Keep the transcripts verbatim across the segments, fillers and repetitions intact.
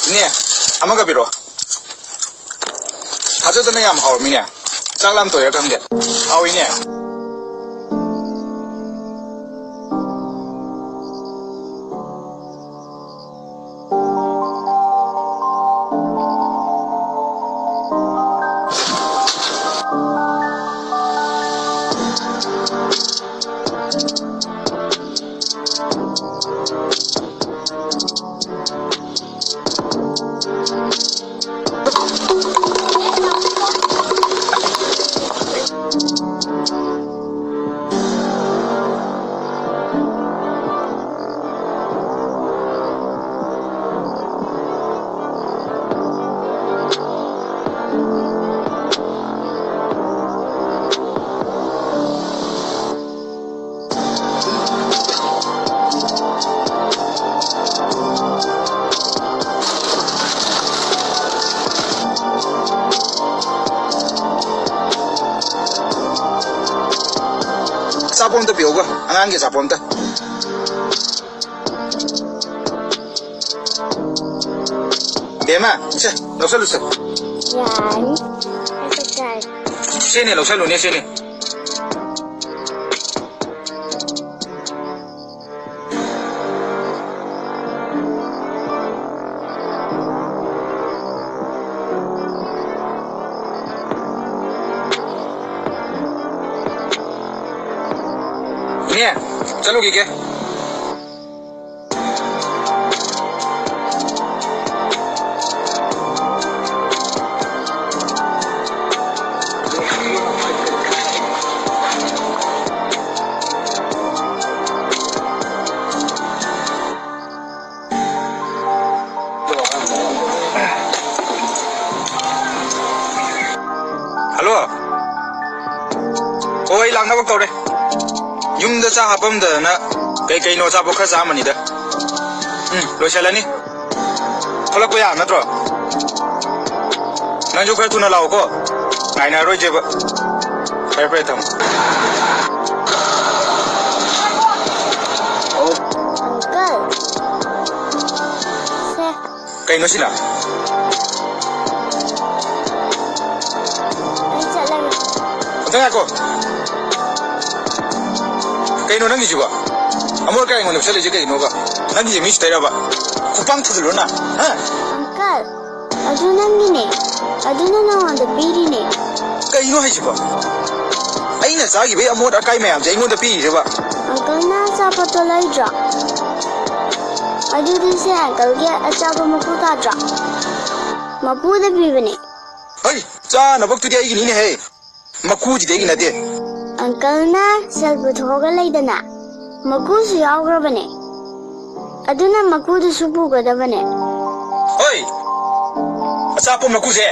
ꯏꯅꯦ, ꯑꯃꯒ ꯄꯤꯔꯛꯑꯣ꯫ ꯊꯥꯖꯗꯅ ꯌꯥꯝ ꯍꯥꯎꯔꯝꯃꯤꯅꯦ꯫ ꯆꯥꯛ ꯂꯥꯝ ꯇꯣꯛꯑꯦ ꯈꯪꯗꯦ꯫ ꯍꯥꯎꯏꯅꯦ꯫ ꯑꯆꯥꯄꯣꯠ ꯑꯝꯇ ꯄꯤꯔꯛꯎꯀꯣ, ꯑꯉꯥꯡꯒꯤ ꯑꯆꯥꯄꯣꯠ ꯑꯝꯇ꯫ ꯕꯦꯝꯃ, ꯁꯦ, ꯂꯧꯁꯜꯂꯨꯁꯦ꯫ ꯌꯥꯔꯅꯤ꯫ ꯑꯩꯁꯨ ꯆꯥꯔꯦ꯫ ꯁꯦꯅꯦ, ꯂꯧꯁꯜꯂꯨꯅꯦ, ꯁꯦꯅꯦ꯫ ꯏꯅꯦ, ꯆꯠꯂꯨꯈꯤꯒꯦ꯫ ꯍꯜꯂꯣ꯫ ꯑꯣ, ꯑꯩ ꯂꯥꯛꯅꯕ ꯀꯧꯔꯦ꯫ ꯌꯨꯝꯗ ꯆꯥꯛ ꯍꯥꯞꯄꯝꯗꯗꯅ ꯀꯩ ꯀꯩꯅꯣ ꯑꯆꯥꯄꯣꯠ ꯈꯔ ꯆꯥꯔꯝꯕꯅꯤꯗ꯫ ꯎꯝ, ꯂꯣꯏꯁꯜꯂꯅꯤ꯫ ꯊꯣꯛꯂꯛꯄ ꯌꯥꯕ ꯅꯠꯇ꯭ꯔꯣ? ꯅꯪꯁꯨ ꯈꯔ ꯊꯨꯅ ꯂꯥꯛꯑꯣꯀꯣ꯫ ꯉꯥꯏꯅꯔꯣꯏꯁꯦꯕ꯫ ꯐꯔꯦ, ꯐꯔꯦ, ꯊꯝꯃꯣ꯫ ꯑꯪꯀꯜ, ꯁꯦ꯫ ꯀꯩꯅꯣ ꯁꯤꯅ? ꯑꯩ ꯆꯠꯂꯒꯦ꯫ ꯑꯝꯇ ꯉꯥꯏꯈꯣ꯫ ꯀꯩꯅꯣ ꯅꯪꯒꯤꯁꯤꯕꯣ? ꯑꯃꯣꯠ ꯑꯀꯥꯏ ꯑꯩꯉꯣꯟꯗ ꯄꯤꯁꯜꯂꯛꯏꯁꯦ ꯀꯩꯒꯤꯅꯣꯕ? ꯅꯪꯒꯤꯁꯦ ꯃꯤ ꯁꯤꯠꯇꯣꯏꯔꯕ? ꯈꯨꯄꯥꯡ ꯊꯨꯗꯂꯣ ꯅꯪ, ꯍꯥ? ꯑꯪꯀꯜ, ꯑꯗꯨ ꯅꯪꯒꯤꯅꯦ꯫ ꯑꯗꯨꯅ ꯅꯉꯣꯟꯗ ꯄꯤꯔꯤꯅꯦ꯫ ꯀꯩꯅꯣ ꯍꯥꯏꯁꯤꯕꯣ? ꯑꯩꯅ ꯆꯥꯈꯤꯕꯒꯤ ꯑꯃꯣꯠ ꯑꯀꯥꯏ ꯃꯌꯥꯝꯁꯦ ꯑꯩꯉꯣꯟꯗ ꯄꯤꯔꯤꯔꯕ? ꯑꯪꯀꯜꯅ ꯑꯆꯥꯄꯣꯠꯇꯣ ꯂꯩꯗ꯭ꯔꯣ? ꯑꯗꯨꯗꯤ ꯁꯦ ꯑꯪꯀꯜꯒꯤ ꯑꯆꯥꯄꯣꯠ ꯃꯀꯨ ꯇꯥꯗ꯭ꯔꯣ? ꯃꯄꯨꯗ ꯄꯤꯕꯅꯦ꯫ ꯍꯩ, ꯆꯥꯅꯕꯛꯇꯨꯗꯤ ꯑꯩꯒꯤꯅꯤꯅꯦꯍꯦ꯫ ꯃꯀꯨꯁꯤꯗꯤ ꯑꯩꯒꯤ ꯅꯠꯇꯦ꯫ ꯑꯪꯀꯜꯅ ꯁꯦꯜ ꯄꯨꯊꯣꯛꯑꯒ ꯂꯩꯗꯅ, ꯃꯀꯨꯁꯨ ꯌꯥꯎꯈ꯭ꯔꯕꯅꯦ꯫ ꯑꯗꯨꯅ ꯃꯀꯨꯗꯨꯁꯨ ꯄꯨꯒꯗꯕꯅꯦ꯫ ꯍꯣꯏ, ꯑꯆꯥꯄꯣꯠ ꯃꯀꯨꯁꯦ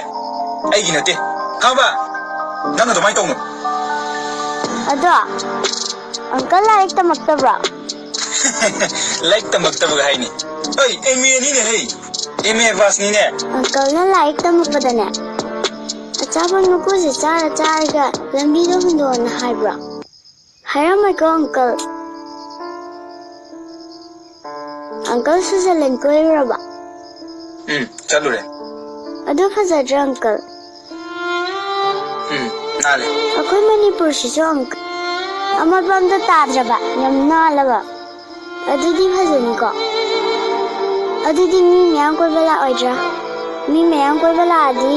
ꯑꯩꯒꯤ ꯅꯠꯇꯦ, ꯈꯪꯕ? ꯅꯪ ꯑꯗꯨꯃꯥꯏꯅ ꯇꯧꯅꯨ꯫ ꯑꯗꯣ, ꯑꯪꯀꯜ ꯂꯥꯏꯔꯤꯛ ꯇꯝꯃꯛꯇꯕ꯭ꯔꯣ? ꯂꯥꯏꯔꯤꯛ ꯇꯝꯃꯛꯇꯕꯒ ꯍꯥꯏꯅꯤ꯫ ꯍꯣꯏ, ꯑꯦꯝ ꯑꯦ ꯅꯤꯅꯦ ꯍꯩ꯫ M A ꯄꯥꯁꯅꯤꯅꯦ꯫ ꯑꯪꯀꯜꯅ ꯂꯥꯏꯔꯤꯛ ꯇꯝꯃꯛꯄꯗꯅꯦ, ꯑꯆꯥꯄꯣꯠ ꯃꯀꯨꯁꯦ ꯆꯥꯔ ꯆꯥꯔꯒ ꯂꯝꯕꯤꯗ ꯍꯨꯟꯗꯣꯛꯑꯣꯅ ꯍꯥꯏꯕ꯭ꯔꯣ? ꯍꯥꯏꯔꯝꯃꯣꯏꯀꯣ, ꯑꯪꯀꯜ? ꯑꯪꯀꯜ ꯁ꯭ꯋꯤꯖꯔꯂꯦꯟ ꯀꯣꯏꯔꯨꯔꯕ? ꯎꯝ, ꯆꯠꯂꯨꯔꯦ꯫ ꯑꯗꯨ ꯐꯖꯗ꯭ꯔꯥ, ꯑꯪꯀꯜ? ꯎꯝ, ꯅꯥꯜꯂꯦ꯫ ꯑꯩꯈꯣꯏ ꯃꯅꯤꯄꯨꯔꯁꯤꯁꯨ, ꯑꯪꯀꯜ, ꯑꯃꯣꯠꯄ ꯑꯝꯇ ꯇꯥꯗ꯭ꯔꯕ, ꯌꯥꯝ ꯅꯥꯜꯂꯕ꯫ ꯑꯗꯨꯗꯤ ꯐꯖꯅꯤꯀꯣ? ꯑꯗꯨꯗꯤ ꯃꯤ ꯃꯌꯥꯝ ꯀꯣꯏꯕ ꯂꯥꯛꯑꯣꯏꯗ꯭ꯔꯥ? ꯃꯤ ꯃꯌꯥꯝ ꯀꯣꯏꯕ ꯂꯥꯛꯑꯗꯤ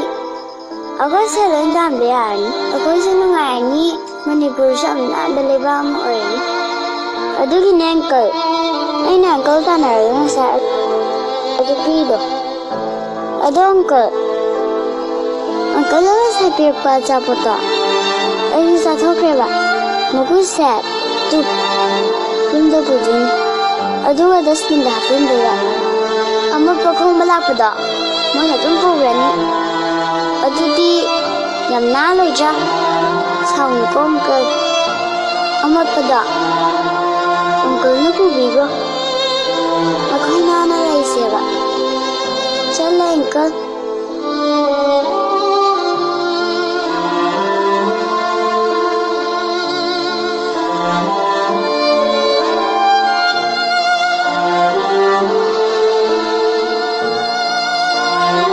ꯑꯩꯈꯣꯏ ꯁꯦꯜ ꯂꯣꯏ ꯇꯥꯟꯕ ꯌꯥꯔꯅꯤ, ꯑꯩꯈꯣꯏꯁꯨ ꯅꯨꯡꯉꯥꯏꯔꯅꯤ, ꯃꯅꯤꯄꯨꯔꯁꯨ ꯌꯥꯝ ꯅꯥꯟꯕ ꯂꯩꯕꯥꯛ ꯑꯃ ꯑꯣꯏꯔꯅꯤ꯫ ꯑꯗꯨꯒꯤꯅꯦ, ꯑꯪꯀꯜ, ꯑꯩꯅ ꯑꯪꯀꯜ ꯇꯥꯟꯅꯔꯒ ꯉꯁꯥꯏ ꯑꯗꯨ ꯄꯤꯗꯣ꯫ ꯑꯗꯣ, ꯑꯪꯀꯜ, ꯑꯪꯀꯜꯅ ꯉꯁꯥꯏ ꯄꯤꯔꯛꯄ ꯑꯆꯥꯄꯣꯠꯇꯣ ꯑꯩꯁꯨ ꯆꯥꯊꯣꯛꯈ꯭ꯔꯦꯕ꯫ ꯃꯀꯨꯁꯦ ꯇꯨ ꯌꯨꯝꯗ ꯄꯨꯗꯣꯏꯅꯤ, ꯑꯗꯨꯒ ꯗꯁꯕꯤꯟꯗ ꯍꯥꯞꯆꯤꯟꯗꯣꯏꯕ꯫ ꯑꯃꯣꯠꯄ ꯈꯣꯝꯕ ꯂꯥꯛꯄꯗꯣ ꯃꯣꯏꯅ ꯑꯗꯨꯝ ꯄꯨꯈ꯭ꯔꯅꯤ꯫ ꯑꯗꯨꯗꯤ ꯌꯥꯝ ꯅꯥꯜꯂꯣꯏꯗ꯭ꯔꯥ? ꯁꯥꯎꯅꯤꯀꯣ, ꯑꯪꯀꯜ꯫ ꯑꯃꯣꯠꯄꯗꯣ ꯑꯪꯀꯜꯅ ꯄꯨꯕꯤꯈ꯭ꯔꯣ꯫ ꯑꯩꯈꯣꯏ ꯅꯥꯟꯅ ꯂꯩꯁꯦꯕ꯫ ꯆꯠꯂꯦ, ꯑꯪꯀꯜ꯫